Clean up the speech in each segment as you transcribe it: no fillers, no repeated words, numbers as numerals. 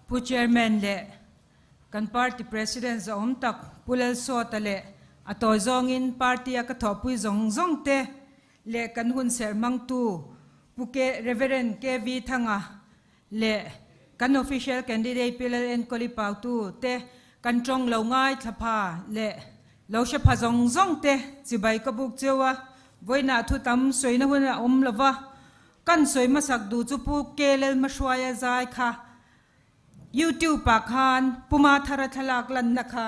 Pu Chairman leh kan Party President zahawm tak Pu Lalsawta leh a tawi zawngin Party a ka thawhpui zawng zawng te leh kan hunserh hmangtu Pu Rev. KV Thanga leh kan Official Candidate Pi Lal Enkawli Pautu te kan tawng lo ngaithla pha leh lo hre pha zawng zawng te chibai ka buk cheu a, vawiinah thu tam sawina hun a awm lova, kan sawi hmasak duh chu Pu KLL Hmahruaia zai kha YouTube ah khan Puma Thara thlalak lanna kha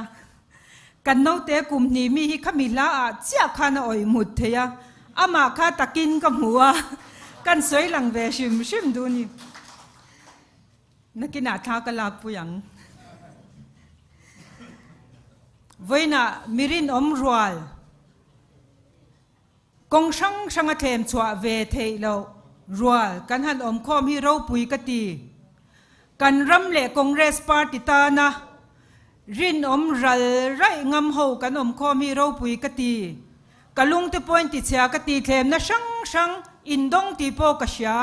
kan naute kum hnih mi hi khami hla ah chiah khan a awih mut thei a, amah kha takin ka hmu a, kan sawi lang ve hrim hrim duh ni. Nakinah thla ka lak pui ang. Vawiinah mirinawm rual Kawng hrang hrang a thlem chhuah ve theih loh rual kan han awm khawm hi ropui ka ti. Kan ram leh Congress party tana rinawm ral raih ngam ho kan awm khawm hi ropui ka ti. Ka lungte pawhin tichhia ka ti thlemna hrang hrang indawng tih pawh ka hria.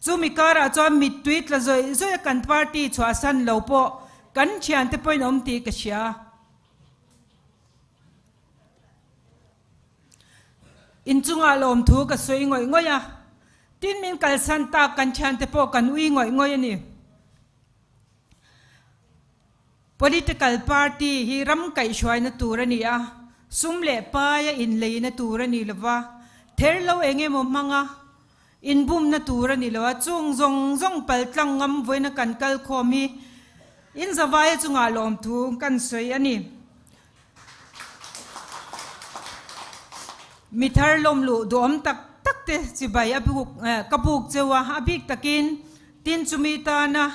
Chumi karah chuan mittui tla zawih zawih a kan party chhuahsan lo pawh kan thiante pawhin awm tih ka hria. Inchungah lawmthu ka sawi ngawih ngawih a, tin min kalsan tak kan thiante pawh kan ui ngawih ngawih a ni. Political party hi ram kaihhruaina tur a ni a, sum leh paia inleina tur a ni lo va, ther lo eng emaw hmanga inbumna tur a ni lo a, chung zawng zawng paltlang ngam vawiina kan kal khawm hi inzavaia chungah lawmthu kan sawi a ni. Mi thar lawm luh duhawm tak tak te chibai a buk ka buk cheu a, a bik takin tin chumi tana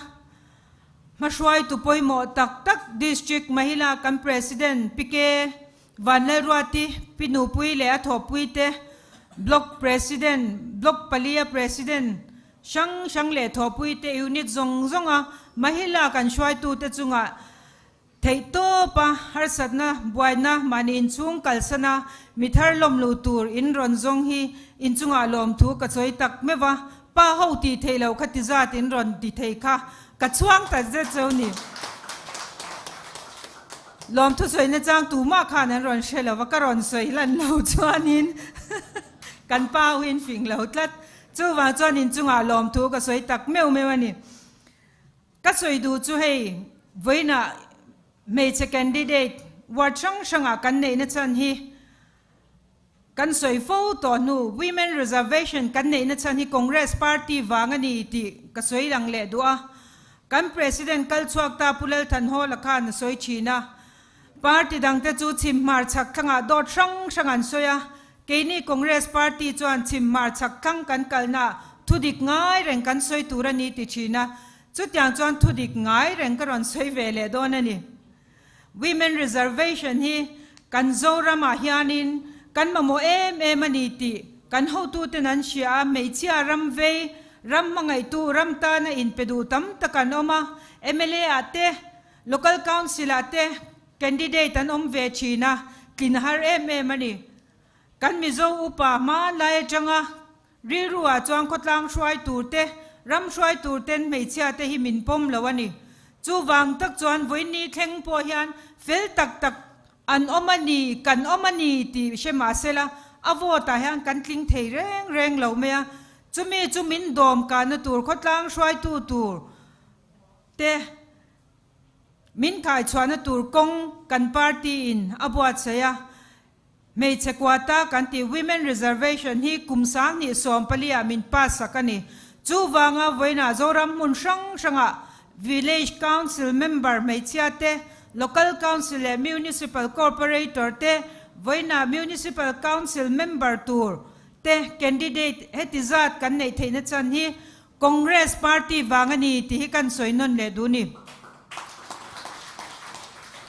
hmahruaitu pawimawh tak tak District Mahila kan President Pi K Vanlalruati, Pi Nupui leh a thawhpui te, Block President, Block palia President hrang hrang leh thawhpui te unit zawng zawnga Mahila kan hruaitute chungah Theihtawpa harsatna, buaina, mahni inchhung kalsana mi thar lawm luh tur in rawn zawng hi inchungah lawmthu ka chawi tak meuh a, pa ho tih theih loh kha ti zat in rawn ti thei kha ka chhuang ta zet zo ni. Lawmthu sawina chang tumah khan an rawn hre lo va, ka rawn sawi lan lo chuanin kan pa ho in fing lo tlat. Chuvang chuan inchungah lawmthu ka sawi tak meuh meuh a ni. Ka sawi duh chu hei vawiinah hmeichhe candidate ward hrang hrangah kan neihna chhan hi kan sawi fo tawh hnu women reservation kan neihna chhan hi Congress party vang a ni tih ka sawi lang leh duh a. Kan President kal chhuak ta Pu Lalthanhawla khan a sawi thin a. Party dangte chu chhim hmar chhak thlangah dawt hrang hrang an sawi a, keini Congress party chuan chhim hmar chhak thlang kan kalnaah thudik ngai reng kan sawi tur a ni ti thin a, chutiang chuan thudik ngai reng ka rawn sawi ve leh dawn a ni. Women reservation hi kan Zoramah hianin kan mamawh em em a ni tih kan hotuten an hria a, hmeichhia ram vei, ram hmangaihtu, ram tana inpe duh tam tak an awm a, mla ah te, Local Council ah te candidate an awm ve thin a, tlin har em em a ni. Kan Mizo upa hmanlai atanga rilru ah chuan khawtlang hruai tur te, ram hruai tur ten hmeichhia te hi min pawm lo a ni. Chuvang tak chuan vawiinni thleng pawh hian fel tak tak an awm a ni, kan awm a ni tih hre mah sela a vote ah hian kan tling thei reng reng lo mai a. Chumi chu min dawm kahna tur khawtlang hruaitu tur te min khaichhuahna tur kawng kan party in a buatsaih a, hmeichhe quota kan tih women reservation hi kum 2014 ah min pass sak a ni. Chuvanga vawiinah Zoram hmun hrang hrangah village council member hmeichhia te, local council leh municipal corporator te vawiinah municipal council member tur te candidate heti zat kan neih theihna chan hi Congress party vang a ni tih hi kan sawi nawn leh duh ni.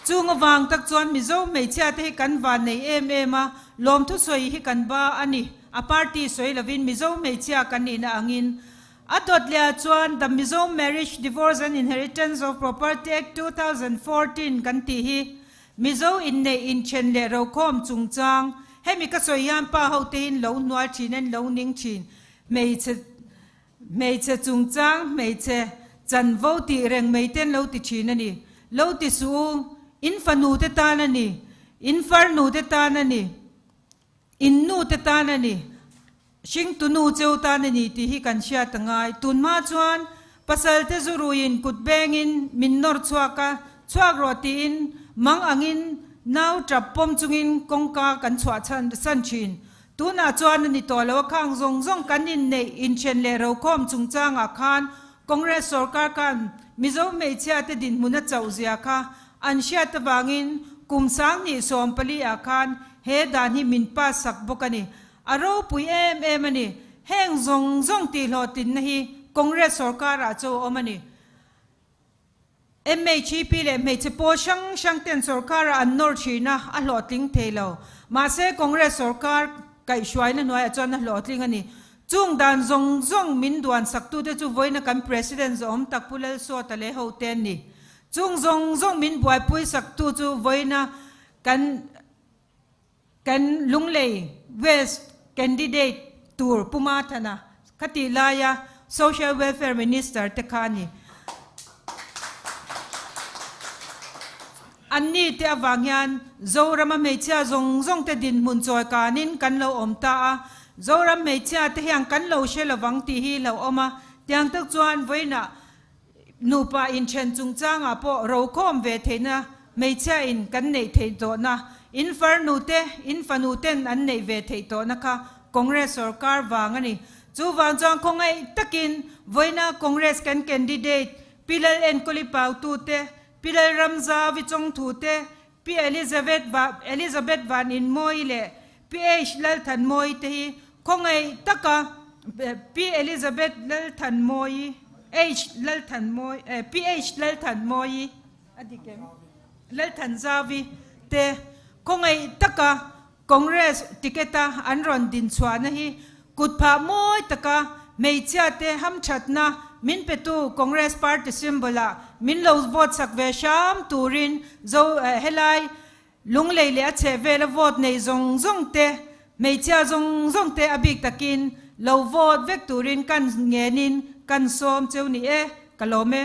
Chung avang tak chuan Mizo hmeichhia te hi kan van nei em em a, lawmthu sawi hi kan ba a ni. A party sawi lovin Mizo hmeichhia kan nihna angin a dawt leh ah chuan The Mizo Marriage, Divorce and Inheritance of Property Act 2014 kan tih hi Mizo inneih inthen leh rokhawm chungchang hemi ka sawi hian pa ho te hin lo hnual thin an lo ning thin. Hmeichhe hmeichhe chungchang hmeichhe Chanvo tih reng mai ten lo ti thin a ni. Lo ti suh u, in fanu te tan a ni, in farnu te tan a ni, in nu te tan a ni, hringtu nu cheu tan a ni tih hi kan hriat a ngai. Tunhma chuan pasal te zu ruiin kut bengin min nawr chhuak a, chhuak rawh tiin mang angin nau tap pawm chungin kawngka kan chhuah san thin. Tunah chuan a ni tawh lo a, khang zawng zawng kan inneih inthen leh rokhawm chungchangah khan Congress sorkar khan Mizo hmeichhia te dinhmun a chauh zia kha an hriat avangin kum 2014 ah khan he dan hi min pass sak bawk a ni. A ropui em em a ni. Heng zawng zawng tihhlawhtlinna hi Congress sorkar ah chu a awm a ni. MHEP leh hmeichhe pawl hrang hrang ten sorkar ah an nawr thin a, a hlawhtling thei lo. Mahse Congress sorkar kaihhruaina hnuaiah chuan a hlawhtling a ni. Chung dan zawng zawng min duan saktute chu vawiina kan President zawhawm tak Pu Lalsawta leh hote an ni. Chung zawng zawng min buaipui saktu chu vawiina kan kan Lunglei West candidate tur Pu Mathana khatih laia Social Welfare Minister te kha a ni. Anni te avang hian Zorama hmeichhia zawng zawng te dinhmun chawi kanin kan lo awm ta a, Zoram hmeichhia te hian kan lo hre lovang tih hi hlauhawm a, tiang tak chuan vawiinah nupa inthen chungchangah pawh rokhawm ve theihna hmeichhia in kan neih theih tawhna, in farnu te, in fanu ten an neih ve theih tawhna kha Congress sorkar vang a ni. Chuvang chuan khawngaih takin vawiina Congress kan candidate Pi Lal Enkawli Pautu te, Pi Lalramza Vichawngthu te, Pi Elizabeth Va Elizabeth Van Inmawi leh Pi H Lalthanmawi te hi khawngaih taka Pi Elizabeth Lalthanmawi H Lalthanmawi eh Pi H Lalthanmawi a dik em? Lalthanzavi te khawngaih taka Congress ticket a an rawn din chhuahna hi kut phah mawi taka hmeichhia te hamthatna min petu Congress party symbol ah min lo vote sak ve hram turin zo helai Lunglei leh a chheh vela vote nei zawng zawng te hmeichhia zawng zawng te a bik takin lo vote vek turin kan ngenin kan sawm cheu ni e ka lawm e.